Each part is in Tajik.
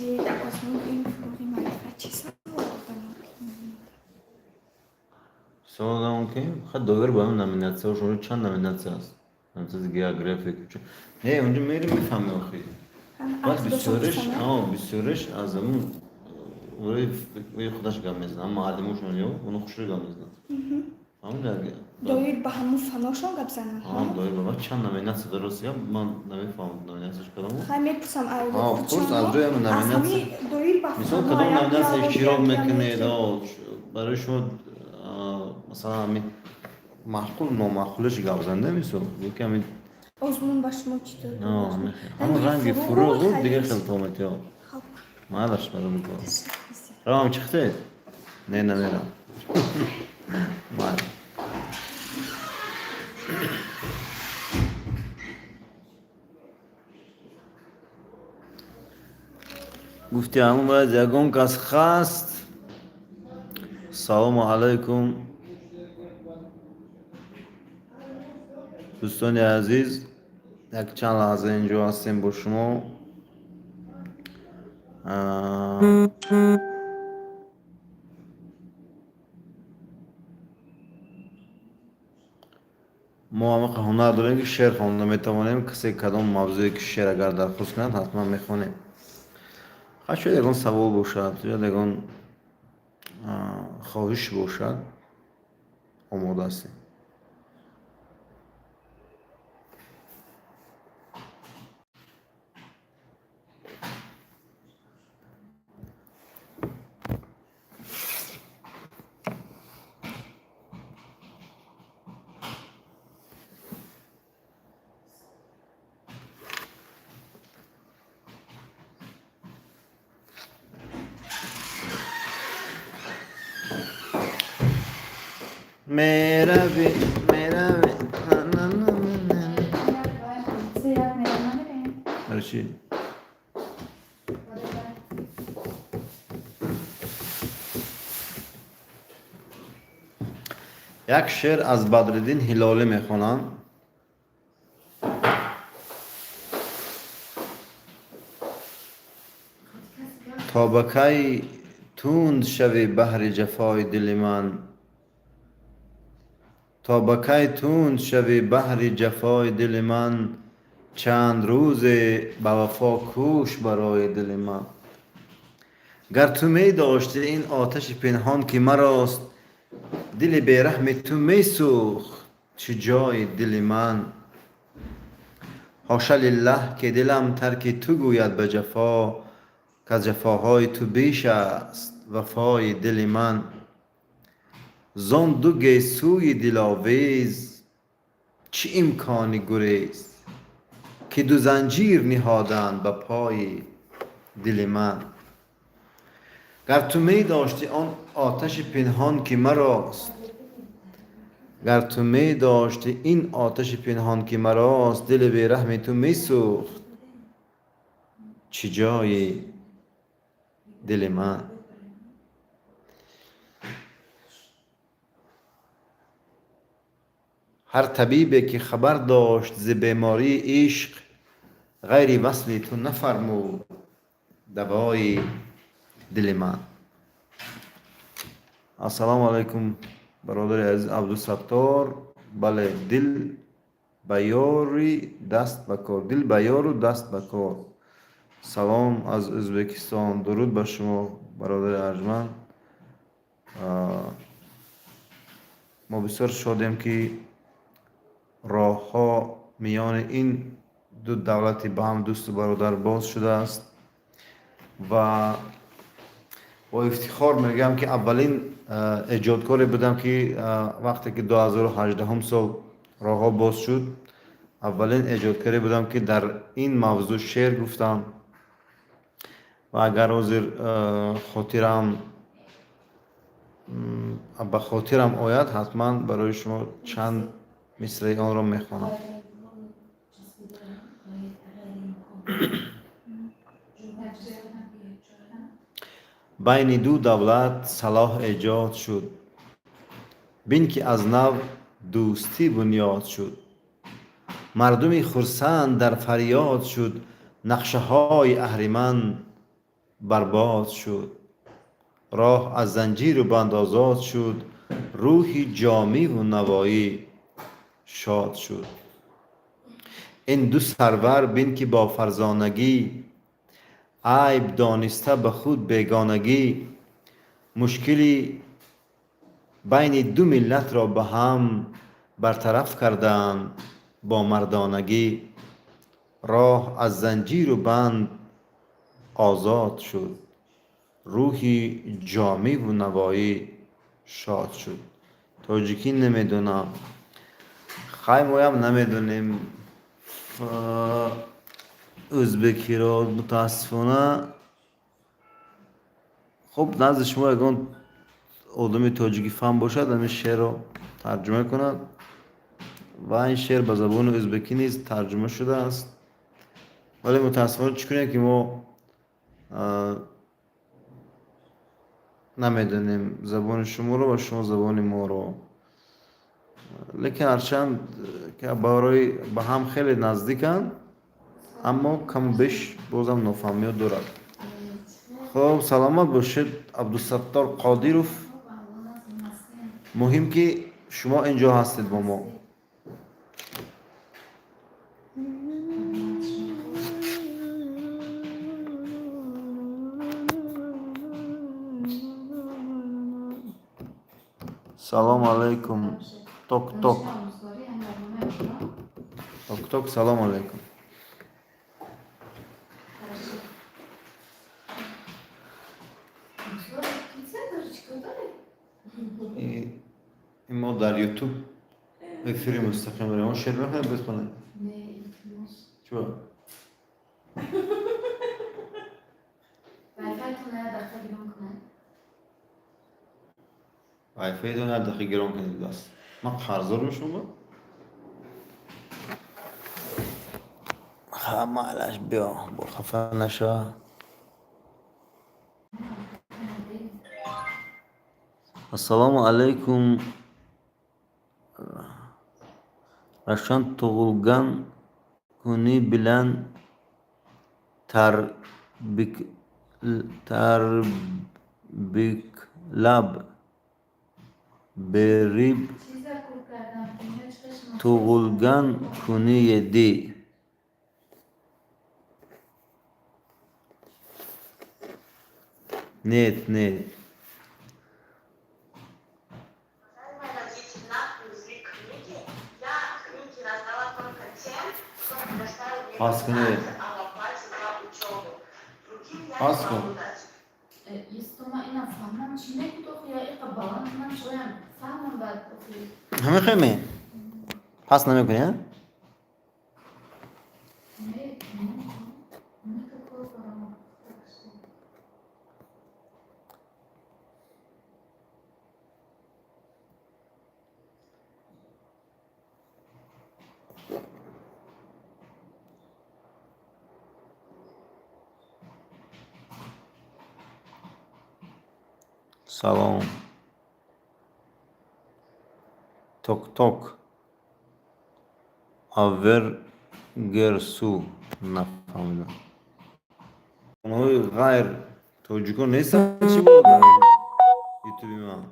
Дар озмуни илм, фурӯғи маърифат чӣ савол дода мумкин? Савол дода мумкин? Ха, доир ба ҳамин номинатсияҳо. Шумо чанд номинатсия аст? Номинатсияи география. Не, унҷо мери, мефаҳми охи. Баъд бисёриш аз ҳамун рӯи худаш гап мезанад, муаллимошон ё оно хушрӯй гап мезанад. Доир ба ҳамун фаношон гап зананд? Доир ба чанд номинатсия дорад, рости гап, ман намефаҳмам номинатсияш кадом. Хай, мепурсам. Пурс аз рӯи ҳамин номинатсия. Доир ба Мисол, кадом номинатсия иштирок мекунед, барои шумо, масалан, ҳамин маъқул, номаъқулиш гап занда, мисол, ки ҳамин Озмун ба шумо чӣ дод? Ҳамон ранги фурӯғу дигар хел томатиҳо. Майлаш, барои кор равам. Чихте? Не, намерам. Майли. Гуфти ҳамун бояд ягон кас хаст. Салому алайкум, дӯстони азиз, як чанд лаҳза инҷо ҳастем бо шумо. Мо ҳамақа ҳунар дорем, ки шеър хонда метавонем. Касе кадом мавзӯе ки шеър агар дархост кунад, ҳатман мехонем. Ха, шояд ягон савол бошад, шояд ягон хоҳиш бошад, омода ҳастем. Мерави, мерави. Барои чӣ? Як шеър аз Бадриддин Ҳилолӣ мехонам. То ба кай тунд шавӣ баҳри ҷафои дили ман, то ба кай тунд шавӣ баҳри ҷафои дили ман, чанд рӯзе ба вафо кӯш барои дили ман. Гар ту медоштӣ ин оташи пинҳон, ки марост, дили бераҳми ту месӯхт чӣ ҷои дили ман. Ҳоша лиллаҳ, ки дилам тарки ту гӯяд ба ҷафо, каз ҷафоҳои ту беш аст вафои дили ман. Зон ду гесӯи диловез чӣ имкони гурез, ки ду занҷир ниҳоданд ба пои дили ман. Гар ту медоштӣ он оташи пинҳон, ки марост, гар ту медоштӣ ин оташи пинҳон, ки марост, дили бераҳми ту месӯхт чӣ ҷои дили ман. Ҳар табибе ки хабар дошт зи бемории ишқ, ғайри васли ту нафармуд давои дили ман. Ассалому алайкум, бародари азиз Абдусаттор. Бале, дил ба ёри даст ба кор, дил ба ёру даст ба кор. Салом аз Ӯзбекистон. Дуруд ба шумо, бародари арҷманд. Мо бисёр шодем, ки роҳҳо миёни ин ду давлати ба ҳам дӯсту бародар боз шудааст ва бо ифтихор мегӯям, ки аввалин эҷодкоре будам, ки вақте ки 2018 сол роҳҳо боз шуд, аввалин эҷодкоре будам, ки дар ин мавзӯъ шеър гуфтам. Ва агар ҳозир хотирам ба хотирам ояд, ҳатман барои шумо чанд мисраи онро мехонам. Байни ду давлат салоҳ эҷод шуд, бин ки аз нав дӯстӣ бунёд шуд, мардуми хурсанд дар фарёд шуд, нақшаҳои аҳриман Барбод шуд, роҳ аз занҷиру банд озод шуд, рӯҳи Ҷомиву Навоӣ шод шуд. Ин ду сарвар бин, ки бо фарзонагӣ, айб дониста ба худ бегонагӣ, мушкили байни ду миллатро ба ҳам бартараф карданд бо мардонагӣ. Роҳ аз занҷиру банд озод шуд, рӯҳи Ҷомиву Навоӣ шод шуд. Тоҷикӣ намедонам. Хай, моям намедонем ӯзбекиро, мутаассифона. Хуб, назди шумо ягон одами тоҷикифаҳм бошад, ҳамин шеърро тарҷума кунад. Ва ин шеър ба забони ӯзбекӣ низ тарҷума шудааст, вале мутаассифона, чӣ кунем, ки мо намедонем забони шуморо ва шумо забони моро. Лекин ҳарчанд ки барои ба ҳам хеле наздиканд, аммо каму беш бозам нофаҳмиҳо дорад. Хуб, саломат бошед, Абдусаттор Қодиров. Муҳим, ки шумо ин ҷо ҳастед бо мо. Салому алайкум, Ток Ток. Ток Ток, салому алайкум. Ин мо дар Ютуб эфири мустақим дорем. Он шеър мехоҳем бихонем? Не, илтимос. Чӣ? Вайфайтон як дақиқа гирон кунед. Вайфайтон як дақиқа гирон кунед даст. Ман қарздор мешавам? Ха, майлаш, биё, бо хафа наша. Ассалому алайкум, Равшан. Tug'ilgan kuni bilan tarbiklab berib Чиза кур кардам? Дунё чӣ шинохта? Tug'ilgan kuni edi. Нет, нет. Уважаемые родители, нам привезли книги. Я книги раздала только тем, кто предоставил мне Пас кунед. контакты об оплате за учебу. Другим я не Пас кун. могу дать. Истома ина фаҳмам, чӣ мегӯд охи, я иқа баланд кунам, шоям фаҳмам баъд охи. Ҳамехоҳем? Пас намекунӣ, а? Не, никакого парома. Так что Салом. Ток Ток. Авергерсу нафаҳмидам. Онҳои ғайр тоҷикон нестанд, чӣ бо дар ютуби ман?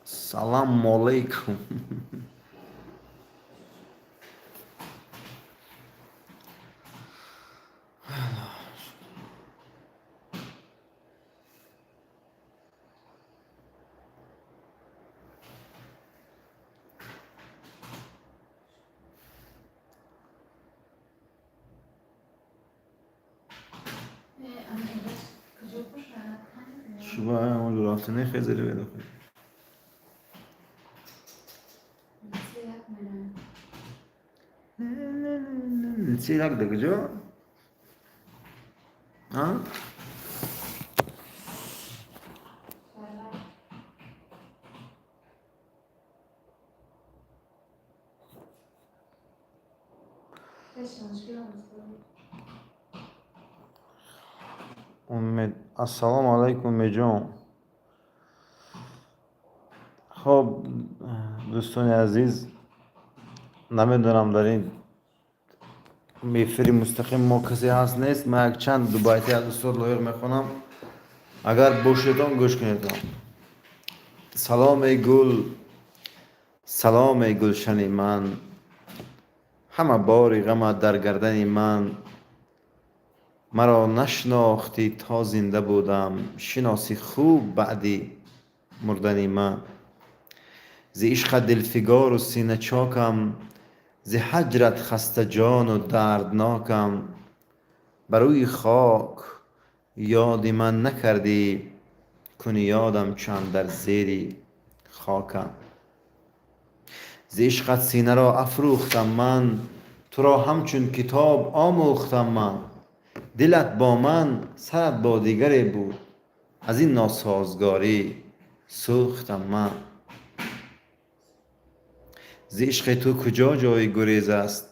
Салому алайкум. Ана Эраҷ куҷо бошад? Шуба ҳамонҷо рафта нехезели ведохи. Лице як мерам. Лице як да куҷо? А? Фарра. Пешоншгирам. Умед. Ассалому алайкум, Умедҷон. Хоб, дӯстони азиз, намедонам, дар ин Эфири мустақим мо касе ҳаст нест. Ман якчанд дубайти аз устод Лоиқ мехонам. Агар бошедон, гӯш кунедон. Салом, эй гул, салом, эй гулшани ман, ҳама бори ғамат дар гардани ман. Маро нашинохтӣ то зинда будам, шиносӣ хуб баъди мурдани ман. Зи ишқат дилфигору синачокам, зи ҳаҷрат хастаҷону дарднокам. Ба рӯи хок ёди ман накардӣ, куни ёдам чанд дар зери хокам. Зи ишқат синаро афрӯхтам ман, туро ҳамчун китоб омӯхтам ман. Дилат бо ман, сарат бо дигаре буд, аз ин носозгорӣ сӯхтам ман. Зи ишқи ту куҷо ҷои гурез аст,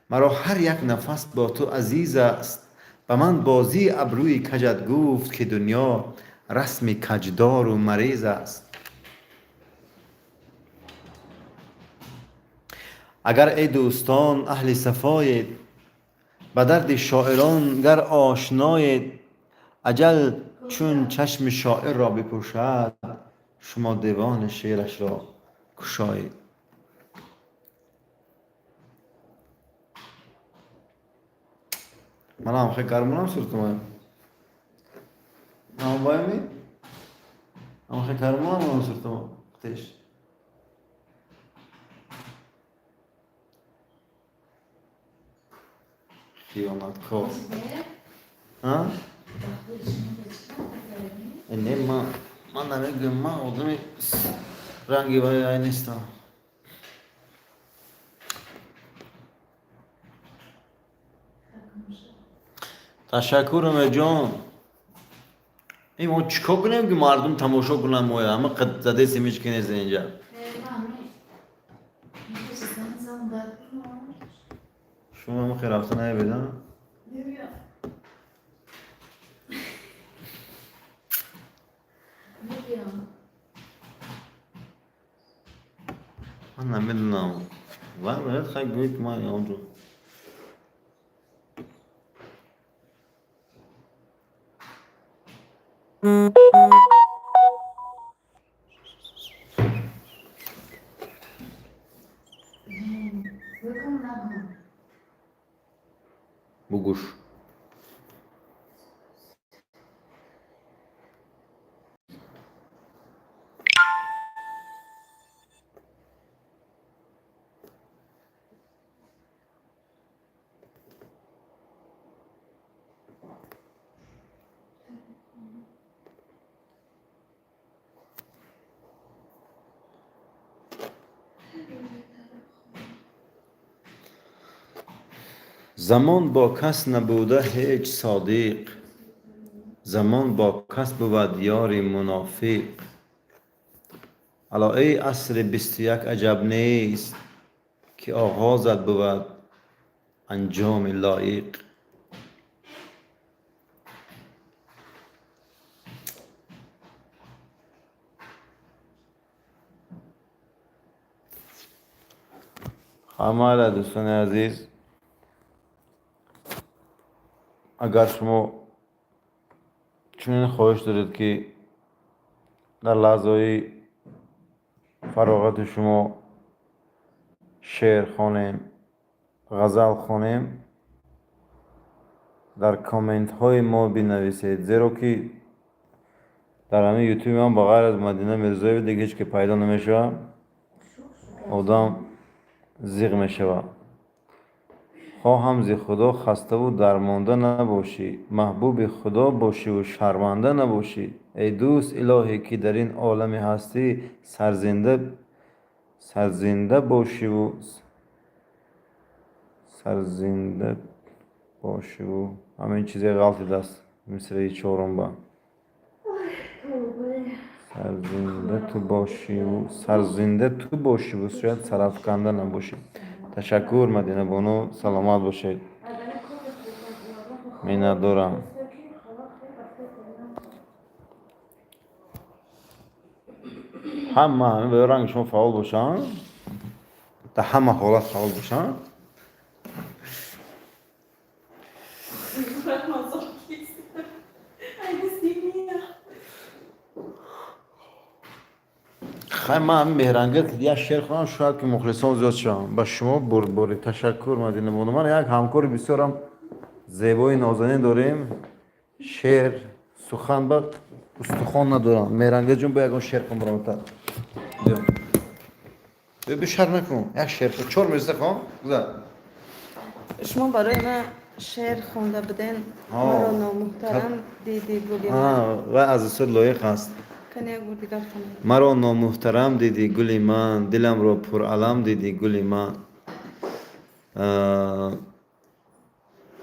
маро ҳар як нафас бо ту азиз аст. Ба ман бозии абрӯи каҷат гуфт, ки дунё расми каҷдору мариз аст. Агар эй дӯстон аҳли сафоед, ба дарди шоирон гар ошноед, аҷал чун чашми шоирро бипӯшад, шумо девони шеърашро кушоед. Манам хе кармонам суртумаем. Амбайми? Ам хе кармонам суртума. Теш. Хиёнаткор. А? Не, ман намегӯям, ман одами ранги вай нестам. Ташаккур, Умедҷон. Ин мо чӣ кор кунем, ки мардум тамошо кунанд моя? Ҳама задесем, ҳеч ки нест инҷа. Шумо ҳама хел рафта наебеда? Ман намедонам. Вай бояд хай гӯед, ки ман онҷо. Бугӯш. Замон бо кас набуда ҳеҷ содиқ, замон бо кас бувад ёри мунофиқ. Ало эй асри 21, аҷаб нест, ки оғозат бувад анҷоми лоиқ. Ҳамала, дӯстони азиз, агар шумо чунин хоҳиш доред, ки дар лаҳзаҳои фароғати шумо шеър хонем, ғазал хонем, дар комментҳои мо бинависед, зеро ки дар ҳамин ютуби ман ба ғайр аз Мадина Мирзоева дига ҳеҷ ки пайдо намешавад, одам зиғ мешавад. Хоҳам зи Худо хаставу дармонда набошӣ, маҳбуби Худо бошиву шарманда набошӣ. Эй дӯст, илоҳӣ, ки дар ин олами ҳастӣ сарзинда бошиву сарзинда бошиву. Ҳамин чизе ғалтидааст мисраи чорумба. Сарзинда ту бошиву, сарзинда ту бошиву, шояд сарафканда набошӣ. Ташаккур, Мадина бону, саломат бошед, миннатдорам. Ҳама ҳамин ба ранги шумо фаъол бошанд, дар ҳама ҳолат фаъол бошанд. Хай, ман Меҳрангез як шеър хонам, шояд ки мухлисон зиёд шаванд. Ба шумо бурдборӣ. Ташаккур, Мадина бону. Ман як ҳамкори бисёрам зебои нозанин дорем. Шеър сухан ба устухон надорам. Меҳрангез ҷон, бо ягон шеър хон баромата. Биё, бишар накун, як шеър, чор мисра хон, гузар. Шумо барои ман шеър хонда буден. Маро номуҳтарам диди, гули ман. Ва аз устод Лоиқ аст. Кани, як бор дигар хонед. Маро номуҳтарам дидӣ, гули ман, диламро пуралам дидӣ, гули ман.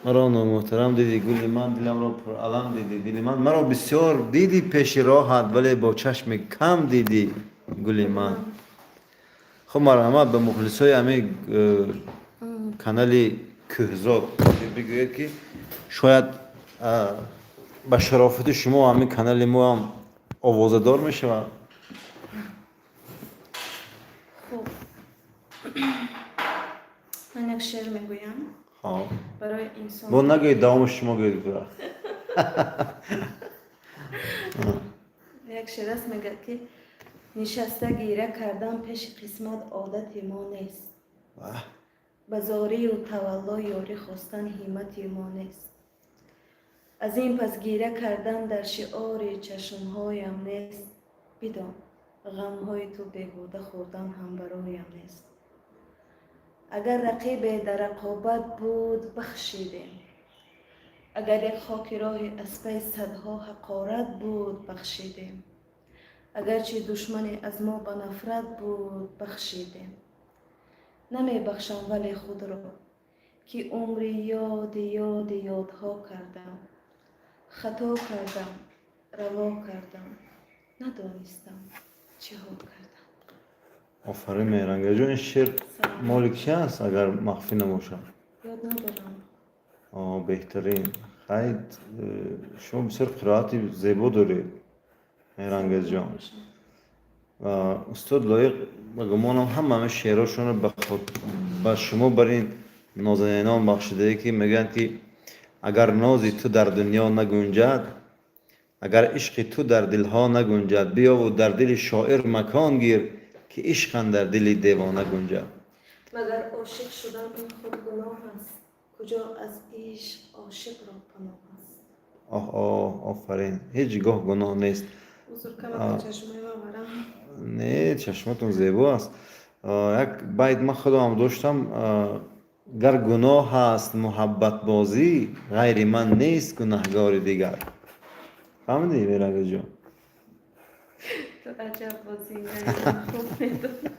Маро номуҳтарам дидӣ, гули ман, диламро пуралам дидӣ, дили ман. Маро бисёр дидӣ пеши роҳат, вале бо чашми кам дидӣ, гули ман. Хуб, марҳамат, ба мухлисои ҳамин канали Кӯҳзод бигӯед, ки шояд ба шарофати шумо ҳамин канали мо ҳам овозадор мешавад. Хуб, ман як шеър мегӯям барои инсон. Бо нагӯед, давоми шумо гӯед гура. Як шеър аст, мегӯяд, ки нишаста гира кардан пеши қисмат одати мо нест, ба зорию тавалло ёрӣ хостан ҳиммати мо нест. Аз ин пас гира кардан дар шиори чашмҳоям нест. Бидон, ғамҳои ту беҳуда хӯрдан ҳам бароям нест. Агар рақибе дар рақобат буд, бахшидем. Агар як хоки роҳи аз пай садҳо ҳақорат буд, бахшидем. Агарчи душмане аз мо ба нафрат буд, бахшидем. Намебахшам вале худро, ки умри ёди ёди ёдҳо кардам. Хато кардам, раво кардам, надонистам, чиҳо кардам. Офарин, Меҳрангезҷон. Ин шеър моли ки аст, агар махфӣ набошад? Ёд надорам. Беҳтарин. Хай, шумо бисёр қироати зебо доред, Меҳрангезҷон. Устод Лоиқ, ба гумонам, ҳама ҳамин шеърҳошонро ба шумо, бар ин нозанинон бахшидае, ки мегӯянд, ки агар нози ту дар дунё нагунҷад, агар ишқи ту дар дилҳо нагунҷад, биёву дар дили шоир макон гир, ки ишқ андар дили девона гунҷад. Магар ошиқ шудан ин худ гуноҳ аст? Куҷо аз ишқ ошиқро паноҳ аст? Оҳ, оҳ, офарин! Ҳеҷ гоҳ гуноҳ нест. Узр, камака чашмои ман варам. Не, чашмотон зебо аст. Як байт ман худам доштам: гар гуноҳ аст муҳаббатбозӣ, ғайри ман нест гунаҳгори дигар. Фаҳмидӣ, Меҳрангезҷон? Ту аҷаб бозингари, хуб медонам.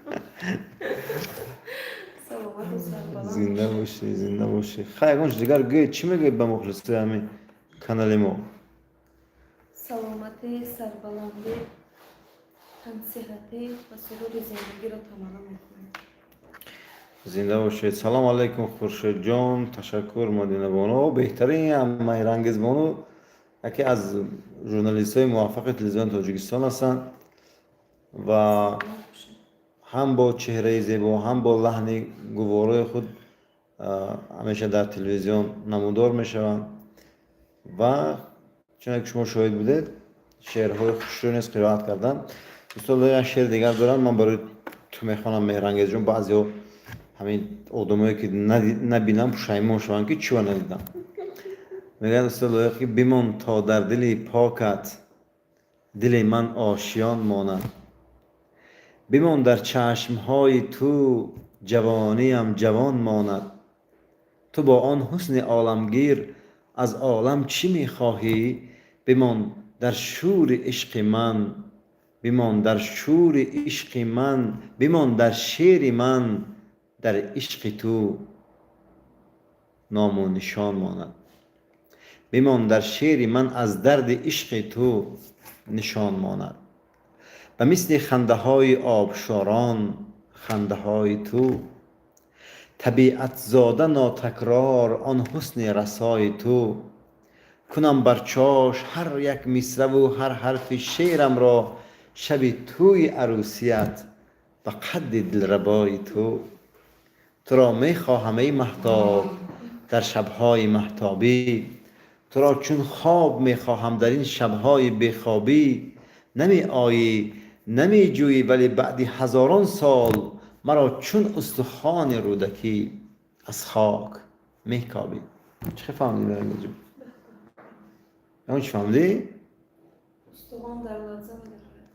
Саломату сарбаланд. Зинда бошӣ, зинда бошӣ. Хай, ягон чиз дигар гӯед. Чӣ мегӯед ба мухлисои ҳамин канали мо? Саломатӣ, сарбаландӣ, тансиҳатӣ ва сурури зиндагиро таманно мекунем. Зинда бошед. Салом алайкум, Хуршедҷон. Ташаккур, Мадинабону. Беҳтарин Меҳрангезбону яке аз журналистҳои муваффақи телевизиони Тоҷикистон ҳастанд ва ҳам бо чеҳраи зебо, ҳам бо лаҳни гуворои худ ҳамеша дар телевизион намудор мешаванд. Ва чуне ки шумо шоҳид будед, шеърҳои хушрӯ низ қироат карданд. Устод, як шеъри дигар дорам, ман барои ту мехонам, Меҳрангезҷон. Баъзеҳо, ҳамин одамое ки набинам, пушаймон шаванд, ки чиро надидам. Мегӯяд устод Лоиқ, ки бимон, то дар дили покат дили ман ошиён монад, бимон, дар чашмҳои ту ҷавониям ҷавон монад. Ту бо он ҳусни оламгир аз олам чӣ мехоҳӣ? Бимон дар шӯри ишқи ман, бимон дар шӯри ишқи ман, бимон дар шеъри ман, дар ишқи ту ному нишон монад. Бимон, дар шеъри ман аз дарди ишқи ту нишон монад. Ба мисли хандаҳои обшорон хандаҳои ту, табиатзода нотакрор он ҳусни расои ту. Кунам бар чош ҳар як мисраву ҳар ҳарфи шеърамро шаби тӯи арӯсият ба қадди дилрабои ту. Туро мехоҳам, эй маҳтоб, дар шабҳои маҳтобӣ, туро чун хоб мехоҳам дар ин шабҳои бехобӣ. Намеоӣ. Намеҷӯӣ, вале баъди ҳазорон сол маро чун устухони Рӯдакӣ аз хок мекобӣ. Чӣ хел фаҳмидӣ, Меҳрангезҷон? Ягон чӣ фаҳмидӣ? Устухон дар ларза медорад.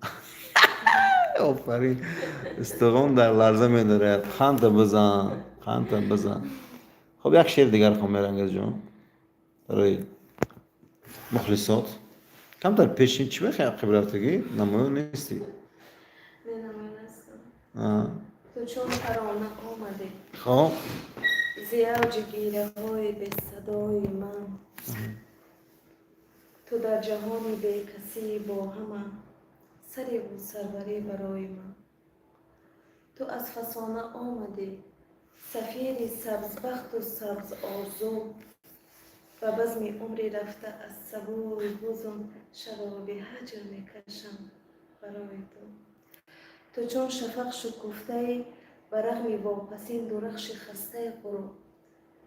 Офарин, устухон дар ларза медорад. Қанта бизан, қанта бизан. Хоб, як шеъри дигар хон, Меҳрангезҷон, барои мухлисот. Камтар пешин чӣ мехоҳӣ, ақиб рафтагӣ, намоён нестӣ. Не, намоён ҳастам. Ту чун тарона омадӣ зи авҷи гиряҳои бесадои ман, ту дар ҷаҳони бекасӣ бо ҳама сариву сарварӣ барои ман. Ту аз фасона омадӣ, сафири сабзбахту сабзорзу, ба базми умри рафта аз сабӯи ҳузн шароби ҳаҷр мекашам барои ту. Ту чун шафақ шукуфтаӣ ба рағми вопасин дурахши хастаи ғуруб,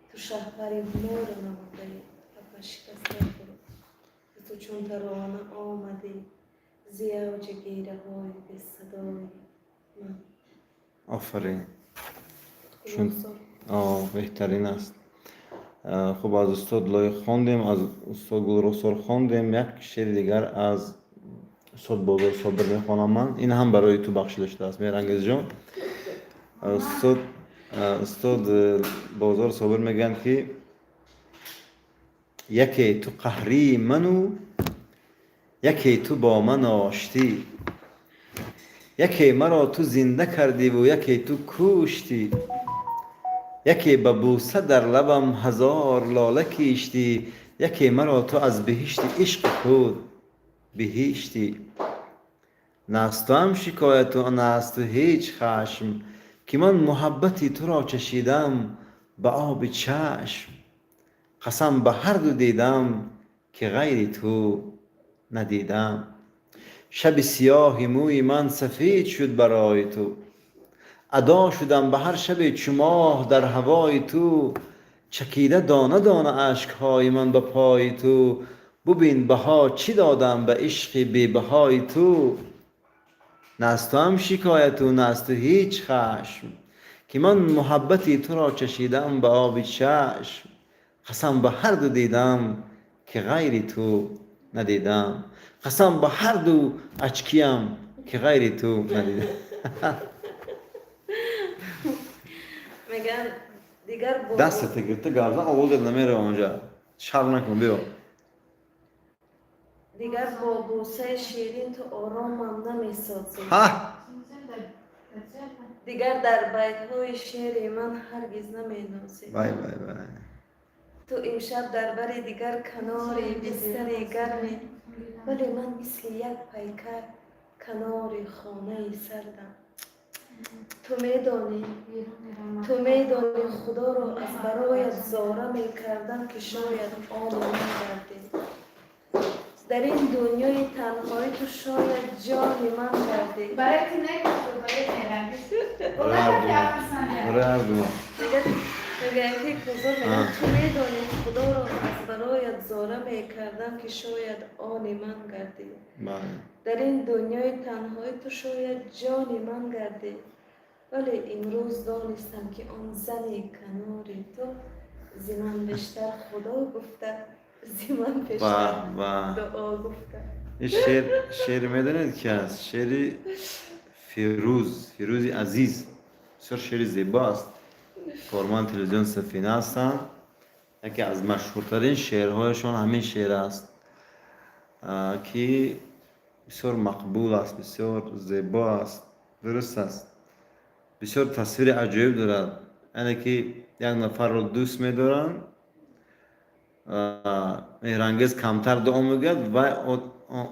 ту шаҳпари ҳумору намудаи шикастаи ғуруб. Ту чун тарона омадӣ зи авҷи гиряҳои бесадои ман. Офарин. Беҳтарин аст. Хуб, аз устод Лоиқ хондем, аз устод Гулрухсор хондем, як шеъри дигар аз устод Бозор Собир мехонам ман. Ин ҳам барои ту бахшида шудааст, Меҳрангезҷон. Устод Бозор Собир мегӯянд, ки яке ту қаҳрии ману яке ту бо ман оштӣ, яке маро ту зинда кардиву яке ту куштӣ, яке ба бӯса дар лабам ҳазор лола киштӣ, яке маро ту аз биҳишти ишқи худ биҳиштӣ. На аз туам шикояту на аз ту ҳеҷ хашм, ки ман муҳаббати туро чашидам ба оби чашм. Қасам ба ҳарду дидам, ки ғайри ту надидам. Шаби сиёҳи мӯи ман сафед шуд барои ту, адо шудам ба ҳар шабе чу моҳ дар ҳавои ту. Чакида дона дона ашкҳои ман ба пои ту, бубин баҳо чӣ додам ба ишқи бебаҳои ту. На аз туам шикояту на аз ту ҳеҷ хашм, ки ман муҳаббати туро чашидам ба оби чашм. Қасам ба ҳарду дидам, ки ғайри ту надидам. Қасам ба ҳарду очкиам, ки ғайри ту надидам. Меган дигар бо Дастата гирифта гардан овозат намерава онҷа. Шарм накун, биё. Дигар бо бӯсаи ширин ту оромам намесозӣ. Ҳа! Дигар дар байтҳои шеъри ман ҳаргиз наменозӣ. Вай, вай, вай. Ту имшаб дар бари дигар канори бистари гармӣ, вале ман мисли як пайкар канори хонаи сардам. Ту медонӣ, ту медонӣ, Худоро аз бароят зора мекардам, ки шояд ону ман гардӣ. Дар ин дунёи танҳоӣ ту шояд ҷони ман гардӣ. Барои ту нагуфту, барои Меҳрангез. Барои ҳарду мо. Мегӯянд, ки Хузур мегӯяд, ту медонӣ, Худоро аз бароят зора мекардам, ки шояд они ман гардӣ. Дар ин дунёи танҳоӣ ту шояд ҷони ман гардӣ. Вале имрӯз донистам, ки он зани канори ту зи ман бештар Худо гуфта, зи ман бештар дуо гуфта. Ин шеър, шеър медонед ки аст? Шеъри Фирӯз, Фирӯзи Азиз. Бисёр шеъри зебо аст. Корманди телевизион Сафина ҳастанд. Яке аз машҳуртарин шеърҳояшон ҳамин шеър аст, ки бисёр мақбул аст, бисёр зебо аст, дуруст аст. Бисёр тасвири аҷоиб дорад. Яъне ки як нафарро дӯст медоранд, Меҳрангез камтар дуо мегӯяд ва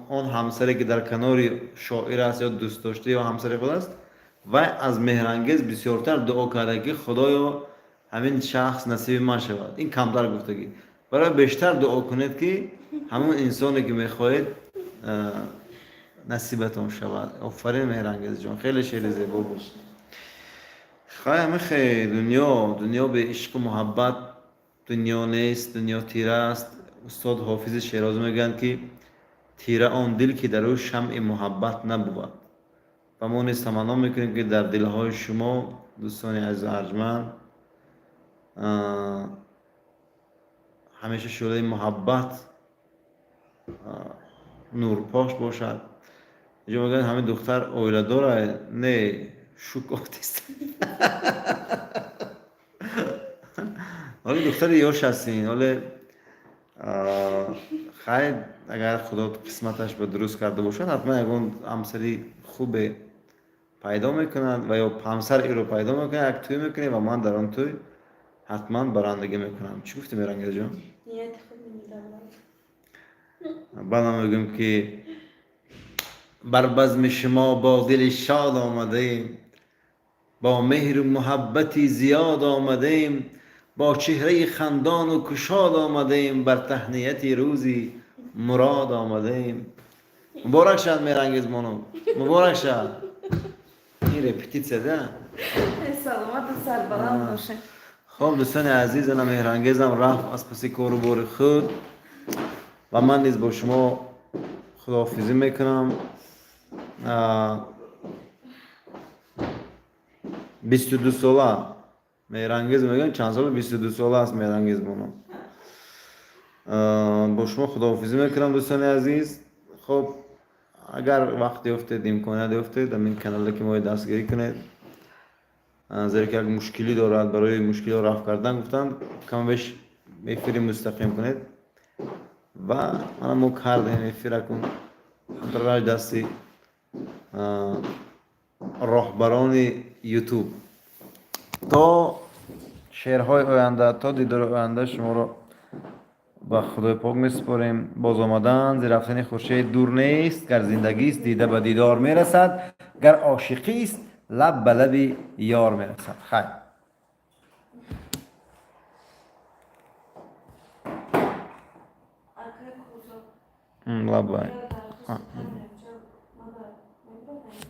он ҳамсаре, ки дар канори шоир аст ё дӯстдошта ё ҳамсари худ аст, вай аз Меҳрангез бисёртар дуо карда, ки Худоё, ҳамин шахс насиби ман шавад. Ин камтар гуфтагӣ. Барои бештар дуо кунед, ки ҳамон инсоне, ки мехоҳед, насибатон шавад. Офарин, Меҳрангезҷон, хеле шеъри зебо буд. Хай, ҳамихе дунё, дунё бе ишқу муҳаббат дунё нест, дунё тира аст. Устод Ҳофизи Шерозӣ мегӯянд, ки тира он дил, ки дар ӯ шамъи муҳаббат набувад. Ва мо низ таманно мекунем, ки дар дилҳои шумо, дӯстони азизу арҷманд, ҳамеша шӯълаи муҳаббат нурпош бошад. Инҷо мегӯянд, ҳамин духтар оиладора? Не, шукотист. Ҳоле духтари ёш ҳастин, ҳоле хайр, агар Худо қисматаш ба дуруст карда бошад, ҳатман ягон ҳамсари хубе пайдо мекунад ва ё ҳамсар иро пайдо мекунад, як тӯй мекунем ва ман дар он тӯй ҳатман барандагӣ мекунам. Чӣ гуфтӣ, Меҳрангезҷон? Нияти хуб намедавлат. Баъд ман мегӯям, ки бар базми шумо бо дили шод омадаем, бо меҳру муҳаббати зиёд омадаем, бо чеҳраи хандону кушод омадаем, бар таҳнияти рӯзи мурод омадаем. Муборак шавад, Меҳрангез бону, муборак шавад. Ин репетитсия да. Саломату сарбаланд бошед. Хоб, дӯстони азиз, ана Меҳрангезам рафт аз паси кору бори худ ва ман низ бо шумо худоҳофизӣ мекунам. 22 сола Меҳрангез, мегӯям, чанд сола? 22 сола аст Меҳрангез бону. Бо шумо худоҳофизӣ мекунам, дӯстони азиз. Хоб, агар вақт ёфтед, имконият ёфтед, ҳамин канале ки моро дастгирӣ кунед, зеро ки як мушкилӣ дорад, барои мушкилиҳо рафъ кардан гуфтанд, камбеш эфири мустақим кунед ва мана мо кардем эфиракун раҷ дасти роҳбарони Ютуб. То шеърҳои оянда, то дидори оянда шуморо ба Худои пок месупорем. Боз омадан зи рафтани хуршед дур нест. Гар зиндагист, дида ба дидор мерасад, гар ошиқист, лаб ба лаби ёр мерасад. Хайр. Акай Кӯзо. Лаббай. Як дархости.